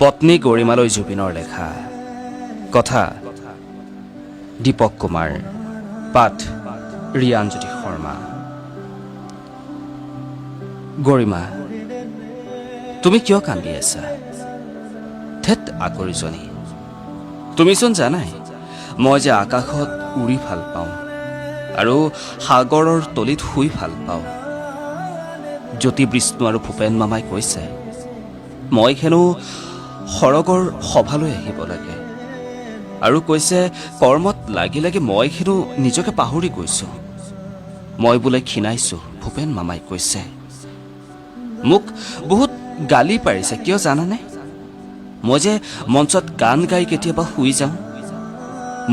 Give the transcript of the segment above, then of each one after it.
পত্নী গৰিমালৈ জুবিনৰ লেখা। কথা দীপক কুমাৰ, পাঠ ৰিয়ানজ্যোতি শৰ্মা। গৰিমা, তুমি কিয় কান্দি আছা? ধেত আকৰিজনী, তুমিচোন জানাই মই যে আকাশত উৰি ভাল পাওঁ আৰু সাগৰৰ তলিত শুই ভাল পাওঁ। জ্যোতি বিষ্ণু আৰু ভূপেন মামাই কৈছে মই হেনো সৰগৰ সভালৈ আহিব লাগে আৰু কৈছে কৰ্মত লাগি লাগি মই হেনো নিজকে পাহৰি গৈছোঁ, মই বোলে ক্ষীণাইছোঁ। ভূপেন মামাই কৈছে মোক বহুত গালি পাৰিছে, কিয় জানানে? মই যে মঞ্চত গান গাই কেতিয়াবা শুই যাওঁ,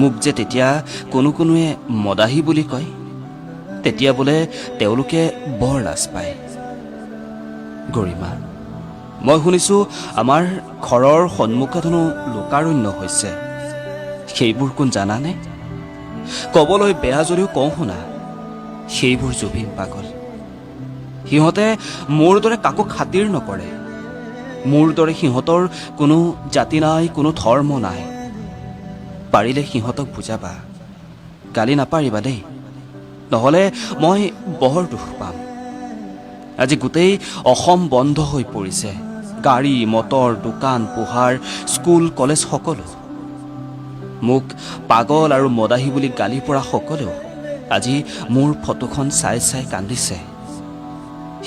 মোক যে তেতিয়া কোনো কোনোৱে মদাহী বুলি কয়, তেতিয়া বোলে তেওঁলোকে বৰ লাজ পায়। গৰিমা, মই শুনিছোঁ আমাৰ ঘৰৰ সন্মুখত হেনো লোকাৰণ্য হৈছে। সেইবোৰ কোন জানানে? ক'বলৈ বেয়া যদিও কওঁ শুনা, সেইবোৰ জুবিন পাগল। সিহঁতে মোৰ দৰে কাকো খাতিৰ নকৰে। মোৰ দৰে সিহঁতৰ কোনো জাতি নাই, কোনো ধৰ্ম নাই। পাৰিলে সিহঁতক বুজাবা, গালি নাপাৰিবা দেই, নহ'লে মই বৰ দুখ পাম। আজি গোটেই অসম বন্ধ হৈ পৰিছে, গাড়ী মটৰ, দোকান পোহাৰ, স্কুল কলেজ সকলো। মোক পাগল আৰু মদাহী বুলি গালি পৰা সকলেও আজি মোৰ ফটোখন চাই চাই কান্দিছে।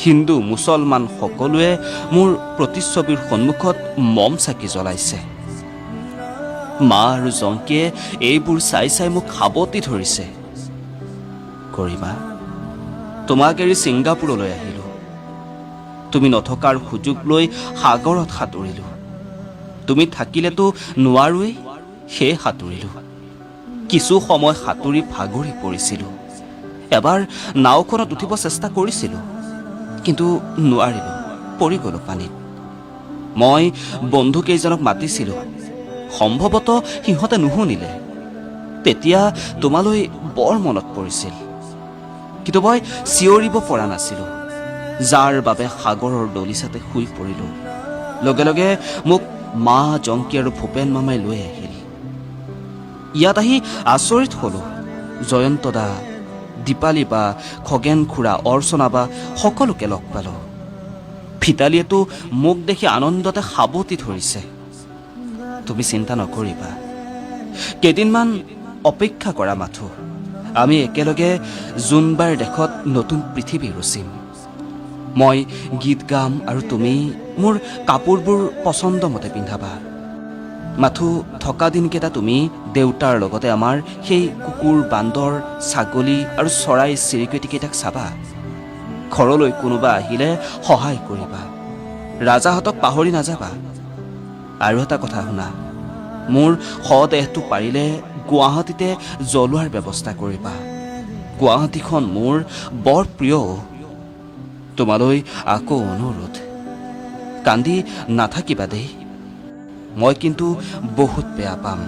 হিন্দু মুছলমান সকলোৱে মোৰ প্ৰতিচ্ছবিৰ সন্মুখত মম চাকি জ্বলাইছে। মা আৰু জংকীয়ে এইবোৰ চাই চাই মোক সাৱটি ধৰিছে। গৰিমা, তোমাক এৰি ছিংগাপুৰলৈ আহিলোঁ, তুমি নথকাৰ সুযোগ লৈ সাগৰত সাঁতুৰিলোঁ। তুমি থাকিলেতো নোৱাৰোৱেই, সেয়ে সাঁতুৰিলোঁ। কিছু সময় সাঁতুৰি ভাগৰি পৰিছিলোঁ। এবাৰ নাওখনত উঠিব চেষ্টা কৰিছিলোঁ, কিন্তু নোৱাৰিলোঁ, পৰি গ'লোঁ পানীত। মই বন্ধুকেইজনক মাতিছিলোঁ, সম্ভৱতঃ সিহঁতে নুশুনিলে। তেতিয়া তোমালৈ বৰ মনত পৰিছিল, কিন্তু মই চিঞৰিব পৰা নাছিলোঁ, যাৰ বাবে সাগৰৰ দলিচাতে শুই পৰিলোঁ। লগে লগে মোক মা, জংকী আৰু ভূপেন মামাই লৈ আহিল। ইয়াত আহি আচৰিত হলোঁ, জয়ন্ত দা, দীপালী বা, খগেন খুৰা, অৰ্চনা বা সকলোকে লগ পালোঁ। ভিতালীয়েতো মোক দেখি আনন্দতে সাৱটি ধৰিছে। তুমি চিন্তা নকৰিবা, কেইদিনমান অপেক্ষা কৰা মাথো, আমি একেলগে জোনবাইৰ দেশত নতুন পৃথিৱী ৰচিম। মই গীত গাম আৰু তুমি মোৰ কাপোৰবোৰ পচন্দ মতে পিন্ধাবা। মাথো থকা দিনকেইটা তুমি দেউতাৰ লগতে আমাৰ সেই কুকুৰ, বান্দৰ, ছাগলী আৰু চৰাই চিৰিকটিকেইটাক চাবা। ঘৰলৈ কোনোবা আহিলে সহায় কৰিবা, ৰাজাহঁতক পাহৰি নাযাবা। আৰু এটা কথা শুনা, মোৰ শৱদেহটো পাৰিলে গুৱাহাটীতে জ্বলোৱাৰ ব্যৱস্থা কৰিবা। গুৱাহাটীখন মোৰ বৰ প্ৰিয়। তোমালৈ আকৌ অনুৰোধ, কান্দি নাথাকিবা দেই, মই কিন্তু বহুত বেয়া পাম।